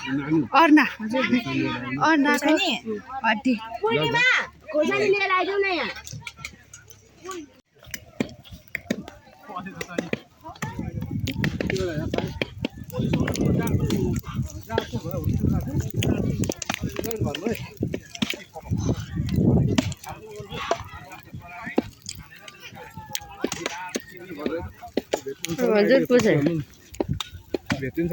अर्ना अर्नाको हड्डी खोर्सानी लिएर आइदेऊ न यहाँ हजुर पुछे भेटिन्छ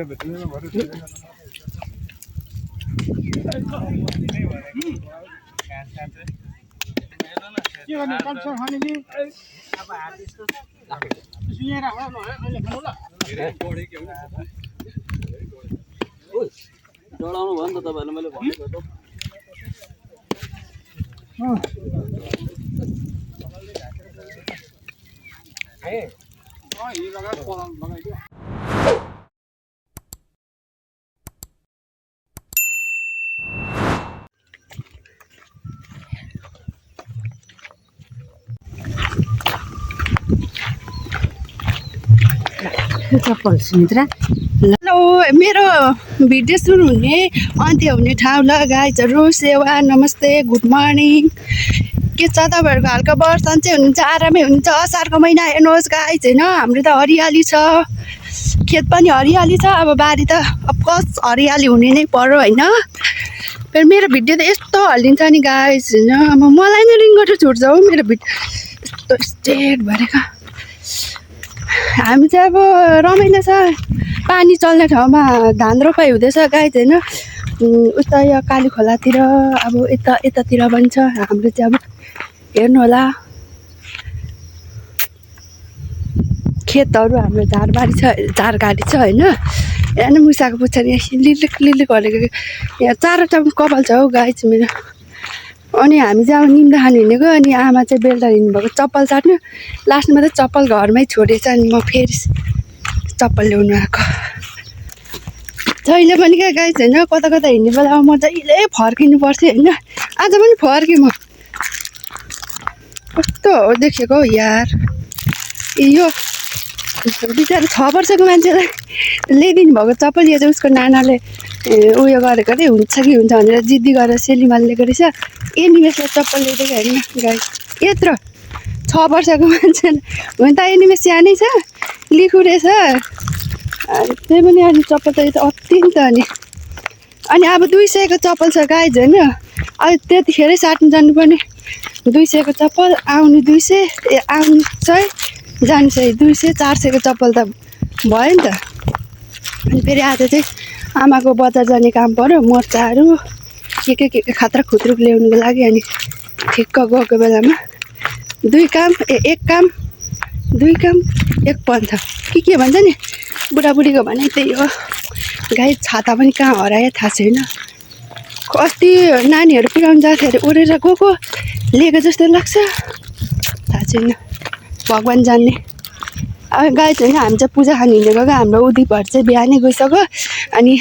डढाउनु भयो नि त तपाईँहरूले मैले भनेको त चप्पल सुमित्रा हेलो मेरो भिडियो सुरु हुने अन्त्य हुने ठाउँ ल गाइजहरू सेवा नमस्ते गुड मर्निङ के छ तपाईँहरूको हालको वर्षन चाहिँ हुनुहुन्छ आरामै हुनुहुन्छ असारको महिना हेर्नुहोस् गाइज होइन हाम्रो त हरियाली छ खेत पनि हरियाली छ अब बारी त अफकोर्स हरियाली हुने नै पर्यो होइन फेरि मेरो भिडियो त यस्तो हल्लिन्छ नि गाइज होइन अब मलाई नै रिङ्गटो छुट्छ हौ मेरो भिडियो यस्तो स्ट्रेट भरेको हामी चाहिँ अब रमाइलो छ पानी चल्ने ठाउँमा धान रोपाइ हुँदैछ गाइज होइन उता यो काली खोलातिर अब यतातिर पनि छ हाम्रो चाहिँ अब हेर्नु होला खेतहरू हाम्रो झारबारी छ झारगाडी छ होइन हेर्नु मुसाको पुच्छारि लिलिक लिलिक गरेको यहाँ चारवटा कपाल छ हौ गाइज मेरो अनि हामी चाहिँ अब निम्दा खानु हिँडेको अनि आमा चाहिँ बेलुका हिँड्नुभएको चप्पल चाट्नु लास्टमा चाहिँ चप्पल घरमै छोडेछ अनि म फेरि चप्पल ल्याउनु आएको जहिले पनि क्या गाइज होइन कता कता हिँड्ने बेला म जहिले फर्किनु पर्थ्यो होइन आज पनि फर्केँ म कस्तो हो देखेको हौ यार यो बिचरा 6 वर्षको मान्छेलाई ल्याइदिनु भएको चप्पल यो चाहिँ उसको नानाले उयो गरेको अरे हुन्छ कि हुन्छ भनेर जिद्दी गरेर सेलिमाले लिएको रहेछ एनिमेसलाई चप्पल ल्याइदिएको होइन गाइस यत्रो 6 वर्षको मान्छेलाई हुन त एनिमेस सानै छ लिखु रहेछ त्यही पनि अनि चप्पल त यो त अति नि त अनि अब 200 को चप्पल छ गाइज होइन अब त्यतिखेरै साट्नु जानुपर्ने 200 को चप्पल आउनु 200 आउनु 100 जानु 100 200 400 को चप्पल त भयो नि त अनि फेरि आज चाहिँ आमाको बजार जाने काम पर्यो मर्चाहरू के खात्रा खुत्रुक ल्याउनुको लागि अनि ठिक्क गएको बेलामा एक काम दुई काम एक पन्थ के भन्छ नि बुढाबुढीको भने त्यही हो गाई छाता पनि कहाँ हरायो थाहा छैन कति नानीहरू पिराउनु जाँदाखेरि उडेर गएको लिएको जस्तो लाग्छ थाहा छैन भगवान् जान्ने अब गाई छैन हामी चाहिँ पूजा खानु हिँडेको क्या हाम्रो उदीपहरू चाहिँ बिहानै गइसक्यो अनि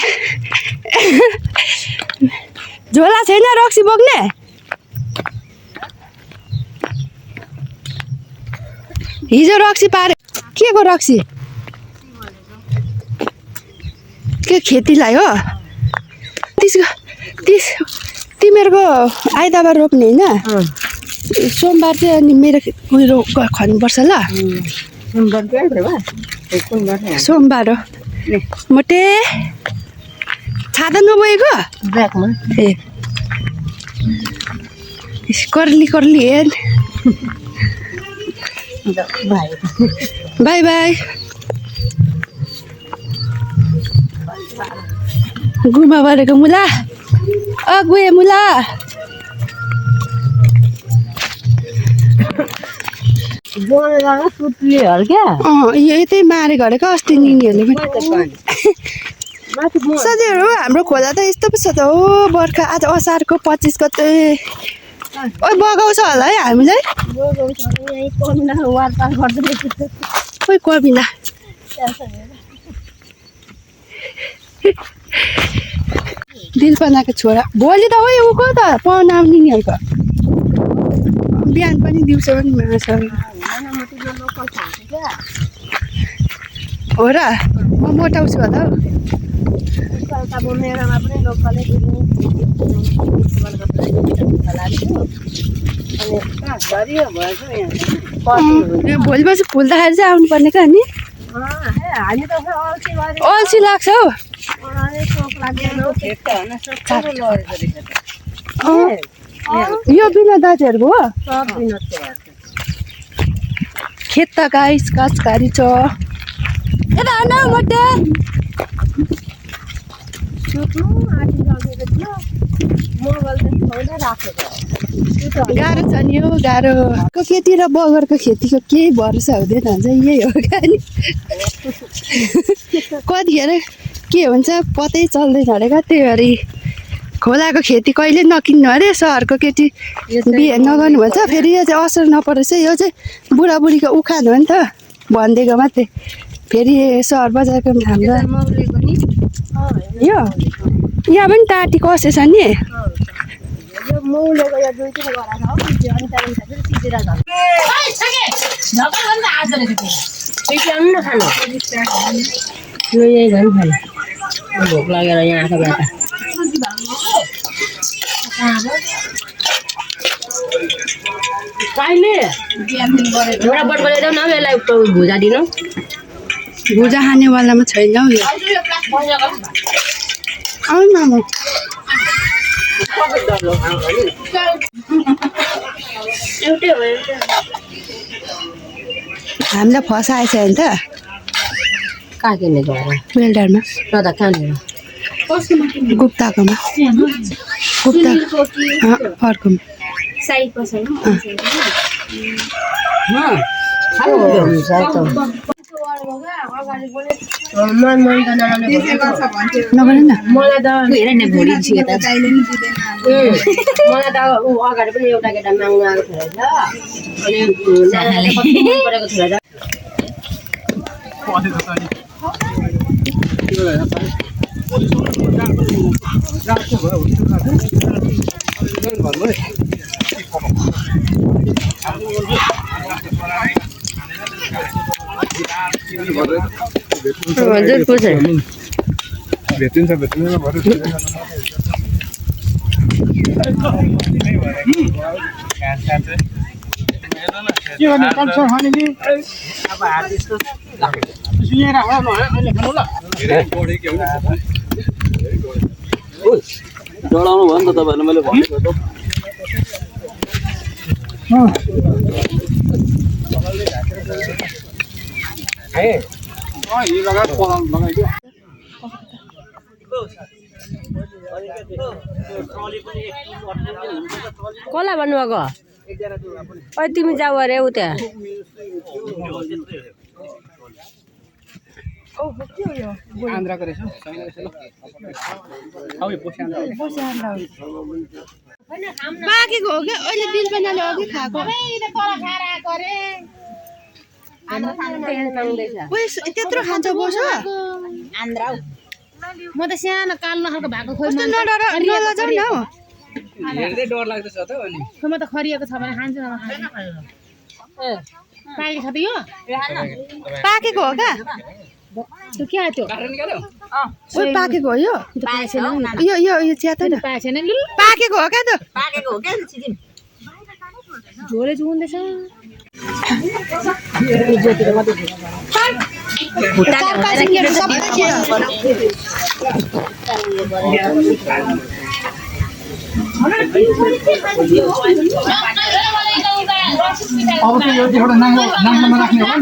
झोला छैन रक्सी बोक्ने हिजो रक्सी पारे के को रक्सी के खेतीलाई हो तिमीहरूको आइतबार रोप्ने होइन सोमबार चाहिँ अनि मेरो उयो खन्नुपर्छ ल सोमबार हो मोटे छाता नबोएको ए कर्ली हेर बाई बाई गुमा गरेको मुला गए मुला यतै मारे गरेको अस्ति निनीहरूले पनि साथीहरू हाम्रो खोला त यस्तो पो छ त हो बर्खा आज असारको 25 गते ओ बगाउँछ होला है हामीलाई खोइ कमिना दिलपनाको छोरा भोलि त हो उको त पाहुना आउने निहरूको बिहान पनि दिउँसो पनि माछा हो र म मोटाउँछु होला हौ अब मेरोमा पनि लोकलै यो भोलि पर्सि फुल्दाखेरि चाहिँ आउनुपर्ने क्या नि हामी त अल्छी गऱ्यो अल्छी लाग्छ हौ सोख लाग्दैन यो बिना दाजुहरूको हो सब दिन खेत त गाइस काचकारी छ यता आउन मोटे सुत्नु आँटिसकेको थियो मोबाइल त छेउमै राखेको गाह्रो छ नि हो गाह्रो खेती र बगरको खेतीको केही भरोसा हुँदैन हुन्छ यही हो क्या नि कतिखेर के हुन्छ पत्तै चल्दैन अरे क्या त्यही भएर खोलाको खेती कहिले नकिन्नु अरे सहरको केटी बिहे नगर्नु भन्छ फेरि यो चाहिँ असर नपरोस् है यो चाहिँ बुढाबुढीको उखान हो नि त भनिदिएको मात्रै फेरि सहर बजारको हाम्रो मौरीको नि यो यहाँ पनि टाटी कसेछ नि यो मौलेको यो दुई तिन गरा छ हो अनि त्यहाँदेखि फेरि सिधेर झन् आउनु न खानु यो यही झन् खानु भोक लागेर यहाँ आएको बेला कहिले एउटा बट बनाइदेऊ न यसलाई भुजा दिनु भुजा खानेवालामा छैन हौ यो आउनु न म एउटै हो एउटै हामीलाई फसाएछ नि त कहाँ किन्ने गएर वेल्डरमा ल त कहाँनिर गुप्ताकोमा गुप्ता अर्कोमा नगर्नु न मलाई त हेर न भोलि मलाई त ऊ अगाडि पनि एउटा केटा माग्नु आएको थियो रहेछ अनि परेको थियो रहेछ हजुर को छ भेटिन्छ भेटिँदैन भरे के गर्ने कम छ खाने नि अब हात यस्तो सुनेर होला न अहिले खानु ल डढाउनु भयो नि त तपाईँहरूले मैले भनेको त यी लगाएर पलाउनु लगाइदियो कसलाई भन्नुभएको ओ तिमी जाऊ अरे उ त्यहाँ आन्द्राको रहेछ पाकेको हो क्या अहिले दिल बनाले अघि खाएको त्यत्रो खान्छ बस म त सानो कालो खालको भएको खोइ नलजाऊ न हौ हेर्दै डर लाग्दैछ त अनि म त खरिएको छ भने खान्छु पाकेको छ त यो पाकेको हो क्या त्यो के त्यो ओ पाकेको हो यो यो यो यो च्यातो न पाएको छैन नि पाकेको हो क्या त झोले चुन्दैछ तरकारी सबै अब चाहिँ यो एउटा नाङ्गोमा राख्ने हो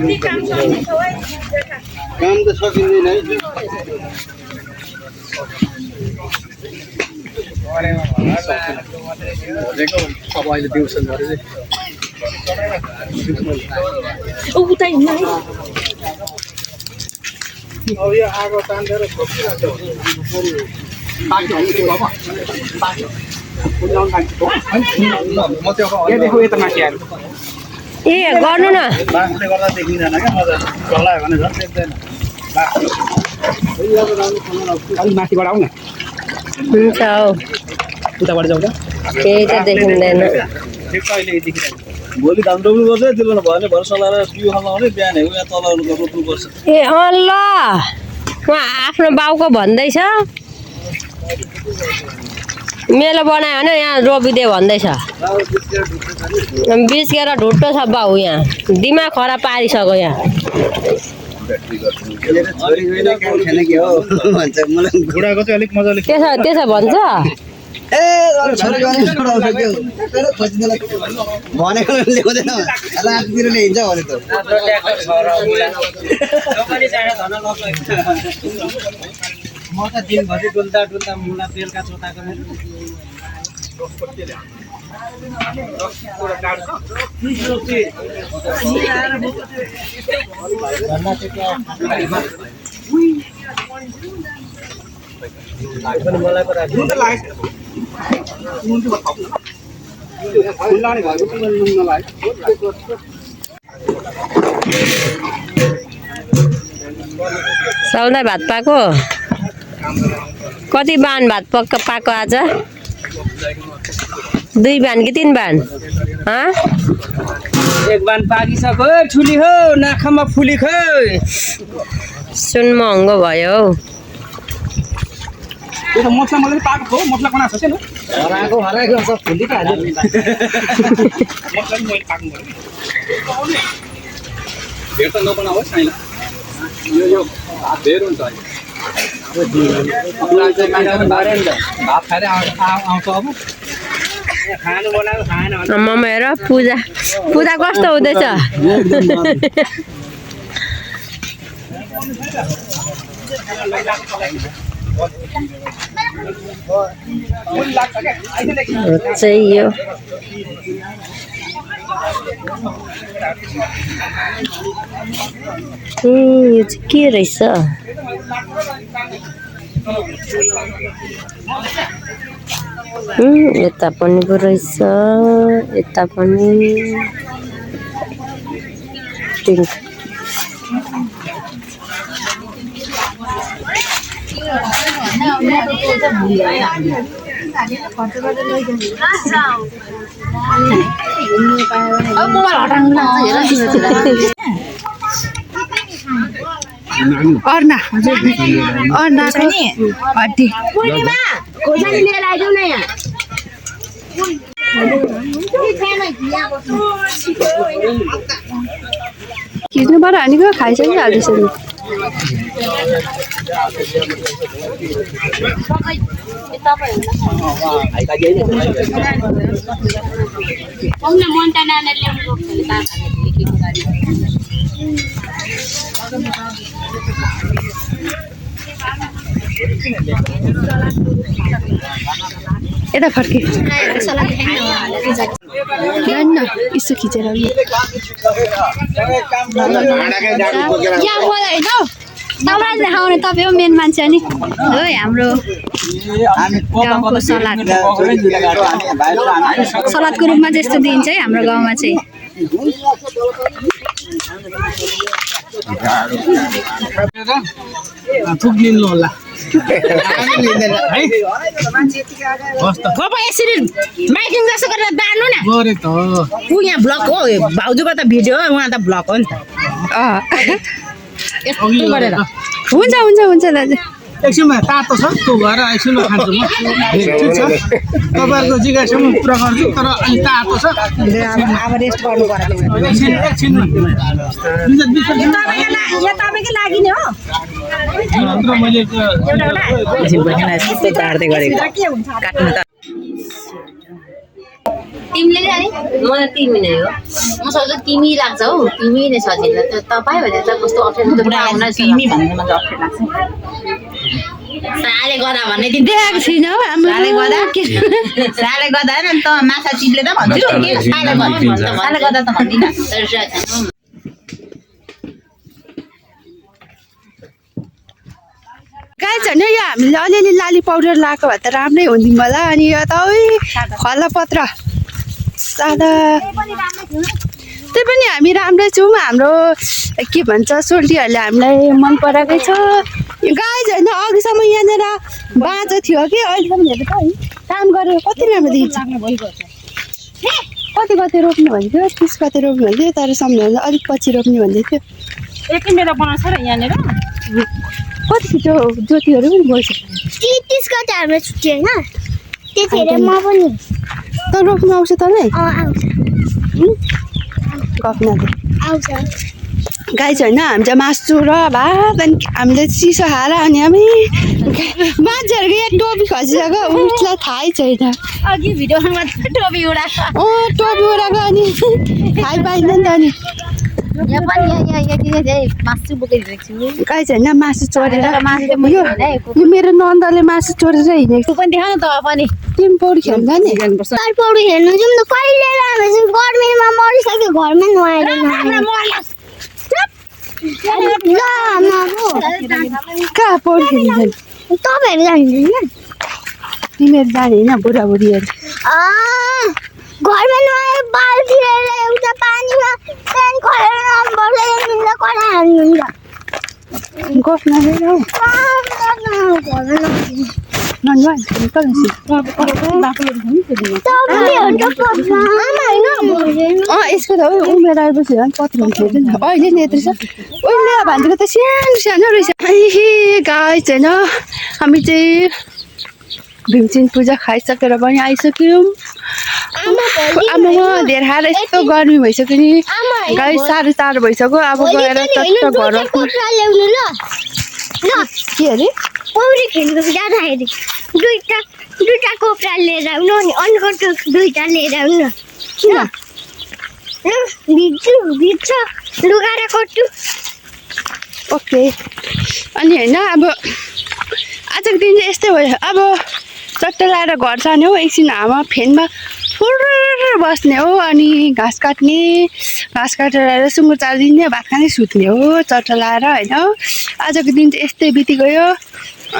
नि काम त सकिँदैन है अब अहिले दिउँसो गरे अब यो आगो तान्देर म त्यो यता माथि आएर ए गर्नु न बाँसले गर्दा देखिँदैन क्या मजा चलायो भने झन् देख्दैन अलिक माथिबाट आऊ न हुन्छ हौ उताबाट जाउँ त केही त देखिँदैन ठिक अहिले देखिरहेको भोलि धान रोप्नु पर्छ त्यसले भयो भने भर्सा लाएर बिउ खनाउने बिहान हेर्नु यहाँ तल रोप्नुपर्छ ए अँ ल उहाँ आफ्नो बाउको भन्दैछ मेलो बनायो भने यहाँ रोपिदियो भन्दैछ बिचकेर ढुट्टो छ बाउ यहाँ दिमाग खराब पारिसक्यो यहाँ बुढाको चाहिँ अलिक मजाले त्यसो भन्छ भनेको ल्याउँदैन राततिर ल्याइन्छ भने त म त दिनभरि डुल्दा डुल्दा मुला बेलुका चोताएको मेरो साउलाई भात पाएको कति बान भात पाएको आज 2 बान कि 3 बान एक बान पाकिसक्यो ठुली हो नाखामा फुली खै सुन महँगो भयो हौ त्यो त मसला मजाले पाएको हो मसला बनाएको छ हराएको सब फुली त हाल्यो मसला पनि मैले पाक्नु पर्यो धेर त नबनाओस् होइन यो धेर हुन्छ भात खाएर आउँछ अब खानु बनाएको खाएन मम्मी हेर पूजा कस्तो हुँदैछ चाहिँ यो चाहिँ के रहेछ यता पनि पो रहेछ यता पनि अर्ना अर्नाको हड्डी खिच्नुबाट हानेको खाइसकिहाल्दैछ नि यता फर्के यसो खिचेर तपाईँलाई देखाउने तपाईँ हो मेन मान्छे नि हो हाम्रो गाउँको सलादको रूपमा त्यस्तो दिन्छ है हाम्रो गाउँमा चाहिँ थुक्लिनु होला यसरी माइकिङ जस्तो गरेर बाँड्नु न गरे त ऊ यहाँ ब्लक हो भाउजूको त भिडियो हो उहाँ त ब्लक हो नि त यस्तो गरेर हुन्छ हुन्छ हुन्छ दाजु एकछिनमा तातो छ त्यो भएर एकछिनमा खान्छु म ठिक छ तपाईँहरूको जिज्ञासामा पुरा गर्छु तर अलि तातो छ अब रेस्ट गर्नु पर्यो एकछिन तपाईँकै लागि नि हो मैले तिमीले जाने मलाई तिमी नै हो म सोच्छु तिमी लाग्छ हौ तिमी नै सजिलो तपाईँ भनेर त कस्तो अप्ठ्यारो तिमी भन्नु मलाई अप्ठ्यारो लाग्छ साले गदा भन्ने दिन देखाएको छैन हौ हाम्रो साले गर्दा होइन त माछा चिप्ले त भन्छु के साले गर्दा त भन्दिनँ गाई झन् यो हामीले अलिअलि लाली पाउडर लगाएको भए त राम्रै हुन्थ्यो होला अनि यो त खला पत्र सादा त्यही पनि हामी राम्रै छौँ हाम्रो के भन्छ सोल्टीहरूले हामीलाई मन पराएकै छ यो गाई होइन अघिसम्म यहाँनिर बाँझो थियो कि अहिलेसम्म हेर्नु त है काम गरेर कति राम्रो दिन्छ कति रोप्नु भन्थ्यो 30 कति रोप्नु भन्थ्यो तर सम्झाउँदा अलिक पछि रोप्ने भन्दै थियो एकछिन बेला बनाउँछ र यहाँनिर कति छिटो ज्योतिहरू पनि गइसक्यो 30 गते हाम्रो छुट्टी होइन त्यतिखेर म पनि त रोप्नु आउँछ तँलाई आउँछ गफ नदे आउँछ गाई चाहिँ होइन हामी चाहिँ मासु र भात अनि हामीले चिसो खाएर अनि हामी मान्छेहरूको यहाँ टोपी खसिसक्यो उसलाई थाहै छैन अघि भिडियोमा टोपी उडाएको टोपी उडाएको अनि थाहै पाइँदैन त अनि यहाँ पनि यहाँ मासु बोकेको छु गाई चाहिँ होइन मासु चोरेर मासु यो मेरो नन्दले मासु चोरेर हिँडेको तँ पनि देखाउन त पनि तिमी पौडी खेल्दा नि तर पौडी हेर्नु जाउँ न कहिले लाँदैछौँ गर्मीमा मरिसक्यो घरमा नुहाएर कहाँ पौडी खेल्नु तपाईँहरू जानुहुँदैन तिमीहरू जाने होइन बुढाबुढीहरू घरमा नुहाएर बाल्टी लिएर एउटा पानीमा प्यान खोलेर नम्बर कडा हाल्नुहुन्छ गफ नगरेर हौ नन्वा यसको त उमेर आएपछि झन् पत्र हुन्थ्यो नि अहिले नि यत्रो छ उहिले भान्जीको त सानो सानो रहेछ गाई छैन हामी चाहिँ भीमसेन पूजा खाइसकेर पनि आइसक्यौँ आमामा धेरै खाएर यस्तो गर्मी भइसक्यो नि गाई 4:30 भइसक्यो अब गएर चट्ट घर ल्याउनु ल के अरे पौडी खेल्नु जाँदाखेरि दुईटा कोप्रा लिएर आउनु अनि अर्को दुईटा लिएर आउनु किन भित्र लुगा र कट्टु ओके अनि होइन अब आजको दिन चाहिँ यस्तै भयो अब चट्ट लाएर घर जाने हो एकछिन हावा फेनमा फुर बस्ने हो अनि घाँस काटेर आएर सुँगुर चालिदिने भात खाने सुत्ने हो चट्ट लाएर होइन आजको दिन चाहिँ यस्तै बिति गयो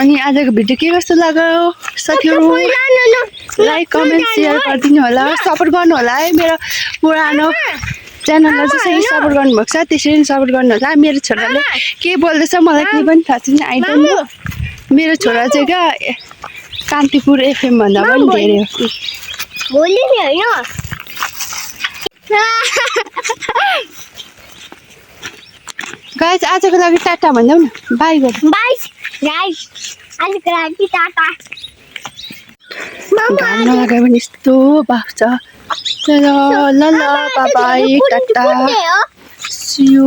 अनि आजको भिडियो के कस्तो लाग्यो साथीहरू लाइक कमेन्ट सेयर गरिदिनु होला सपोर्ट गर्नु होला है मेरो पुरानो च्यानललाई जसरी सपोर्ट गर्नुभएको छ त्यसरी नै सपोर्ट गर्नु होला मेरो छोराले के बोल्दैछ मलाई केही पनि थाहा छैन आइडन्ट मेरो छोरा चाहिँ क्या कान्तिपुर एफएम भन्दा पनि धेरै हो भोलि नि होइन गाइस आजको लागि टाटा भन्दै न बाई गर्नु बाई गाइस आजको लागि टाटा घाम नलाग्यो भने यस्तो भएको छ ल ल बाई टाटा सी यू